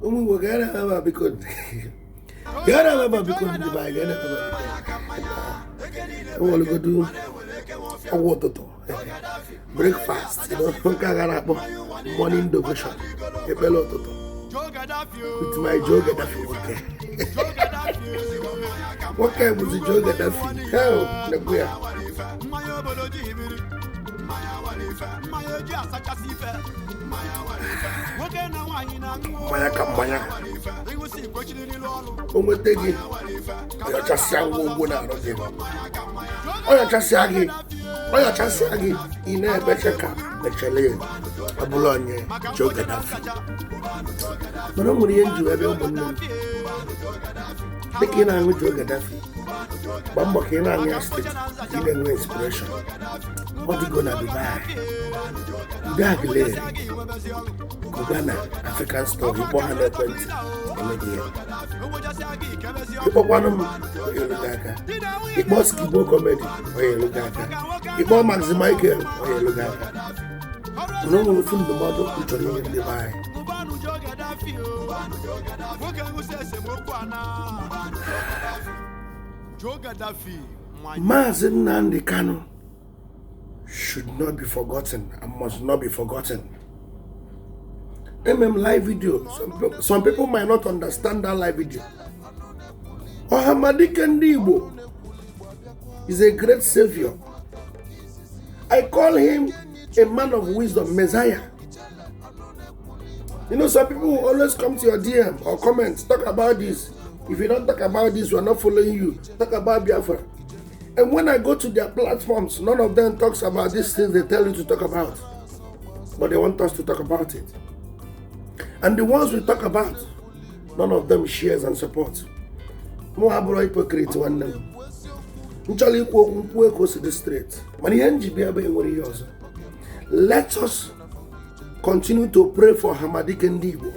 Ụmụ Igbo ga na ebe, biko, ga na ebe, biko, ndị be anyị ga na ebe. Enweregodu ọgwụ ụtụtụ, breakfast, nke a ga na-akpọ morning devotion, ekpere ụtụtụ with my Joe Gaddafi. Nwoke nwoke bụzi Joe Gaddafi. Hell, nekwu ya. Mmanya obodo ji ibiri, mmanya nwere ife, mmanya eji asachasị ife, mmanya nwere ife, nwoke na nwaanyị na-aṅụ. Mmanya ka mmanya. Ịṅụsị ikwechiri n'ilu ọrụ. O nweta gị, ọyọchasịa ngwongwo na-arụ gị, ọyọchasịa gị, ọyọchasịa gị, ị na-ebeche ka echele ya ọbụla onye Joe Gaddafi. Mana o nwere ihe nji wee bịa, ụmụnne m. Dịka ị na-aṅụ Joe Gaddafi, gbaa mbọ ka ị na-aṅụ ya steady, ka ị na-enwe inspiration. Ọ dịgo na Dubai, Ude Aguleri, Cubana African Store. Ịkpọ ha n'ekwentị, emeghị ya. Ịkpọkwanụ m, onye elu gị aka. Ịkpọ Skibo Comedy, onye elu gị aka. Ịkpọ Maxi Michael, onye elu gị aka. Mana o nwere ofu ndụmọdụ m chọrọ inye ndị be anyị. Ụbanụ Joe Gaddafi o. Nwoke nwụsị esemokwu ana Joe Gaddafi mmanya. Maazị Nnamdi Kanu should not be forgotten and must not be forgotten. Live video. Some people might not understand that live video. Ohamadike Ndị Igbo is a great savior. I call him a man of wisdom, Messiah. Some people will always come to your DM or comment, "Talk about this. If you don't talk about this, we're not following you. Talk about Biafra." And when I go to their platforms, none of them talks about these things they tell you to talk about. But they want us to talk about it. And the ones we talk about, none of them shares and supports. Mụ abụrụ hypocrite, nwanne m. M chọrọ ikwu okwu nkwuo ka o si dị straight. Mana ihe m ji bịa ebe enwere ihe ọzọ. Let us continue to pray for Hamadike Ndị Igbo.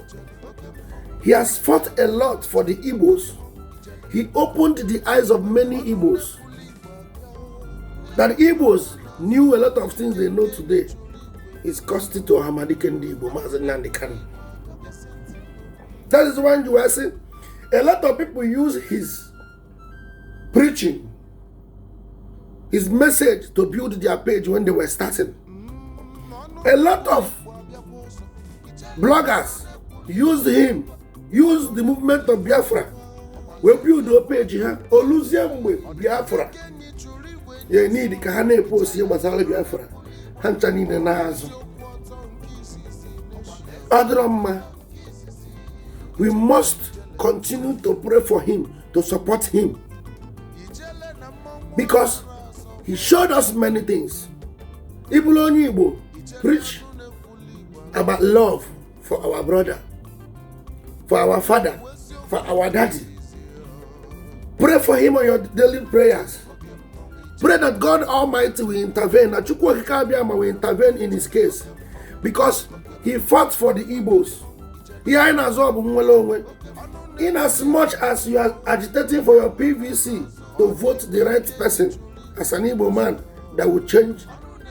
He has fought a lot for the Igbos. He opened the eyes of many Igbos. That Igbos knew a lot of things they know today is costing to Hamadike Ndị Igbo, Mazi Nnamdi Kanu. That is why you are saying a lot of people use his preaching, his message to build their page when they were starting. A lot of bloggers used him, used the movement of Biafra. We build a page ha, oluzie mgbe Biafra ya need ka ha na-epost ihe gbasara Biafra, ha ncha niile na-azụ. Ọ dịrọ mma. We must continue to pray for him, to support him, because he showed us many things. Ịbụrụ onye Igbo, preach about love for our brother, for our father, for our daddy. Pray for him on your daily prayers. Pray that God Almighty will intervene, that Chukwu Okike Abiama will intervene in his case, because he fought for the Igbos. Ihe anyị na-azọ bụ nnwere onwe. In as much as you are agitating for your PVC to vote the right person as an Igbo man that will change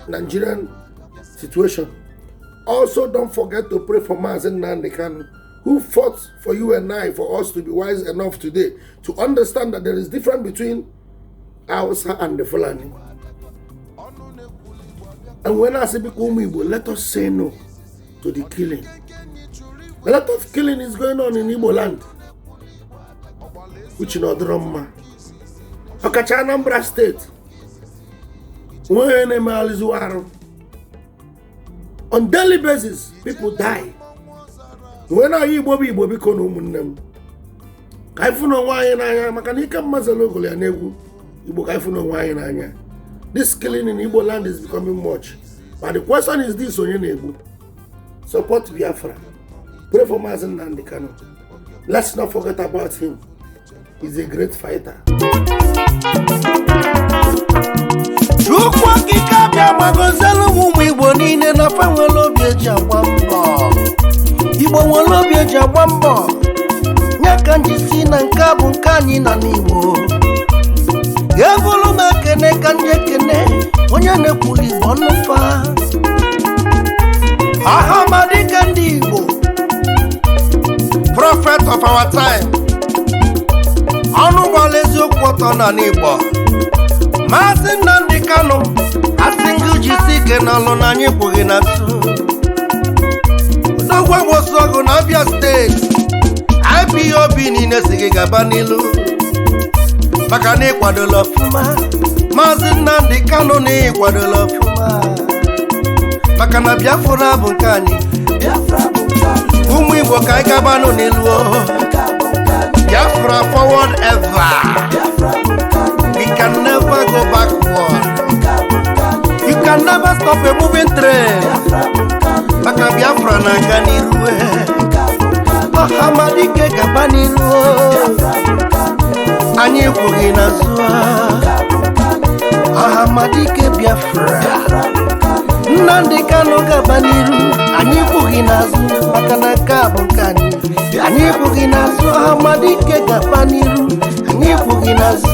Nigerian situation, also don't forget to pray for Mazi Nnamdi Kanu, who fought for you and I, for us to be wise enough today to understand that there is difference between Hausa and the Fulani. And when I say biko, ụmụ Igbo, let us say no to the killing. A lot of killing is going on in Igbo land, which na ọdịrọ mma. Ọkacha Anambra State, onweghị onye na-emegharịzi arụ. On daily basis, people die. Wee na-ayọ Igbo bụ Igbo, biko na ụmụnne m, ka anyị fụ na onwe anyị n'anya, maka na ike mmazala ogolo ya n'egwu Igbo. Ka anyị fụ na onwe anyị n'anya. This killing in Igbo land is becoming much, but the question is this: onye na-egbu? Support Biafra. Pray for Mazi Nnamdi Kanu. Let's not forget about him. He's a great fighter. Chukwu Okike abịa gbagozielu m ụmụ Igbo niile na fa nwere obi eji agba mbọ. Igbo nwere obi eji agba mbọ nye ka nji si na nke a bụ nke anyị na n'Igbo ga-ebulu m ekene ka ndị ekene onye na-ekwuru Igbo nnụfa Ahamadike Ndị Igbo. Prophet of our time, ọnụ gbara eziokwu ọtọ n'ala Igbo, Maazị Nnamdi Kanu, asị ngị jisi ike n'ọlụ na anyị kwughị na tụ odogwu ọgụ na Abia Steeti. IPOB niile si gị gaba n'ilu maka na ịkwadola ọfụma. Maazị Nnamdi Kanu, na ịkwadola ọfụma maka na Biafra bụ nke anyị. Ụmụ Igbo, ka anyị gabanụ n'ilu o. Biafra forward ever. We can never go backward. You can never stop a moving train maka Biafra na-aga n'iru. Ọhamadike, gaba n'iru o. Anyị kwughị n'azụ. Ọhamadike Biafra, Nnamdi Kanu, gaba n'iru. Anyị kwughị n'azụ maka na nke a bụ nke anyị. Anyị kwughị n'azụ. Ọhamadike, gaba n'iru. Anyị kwughị n'azụ.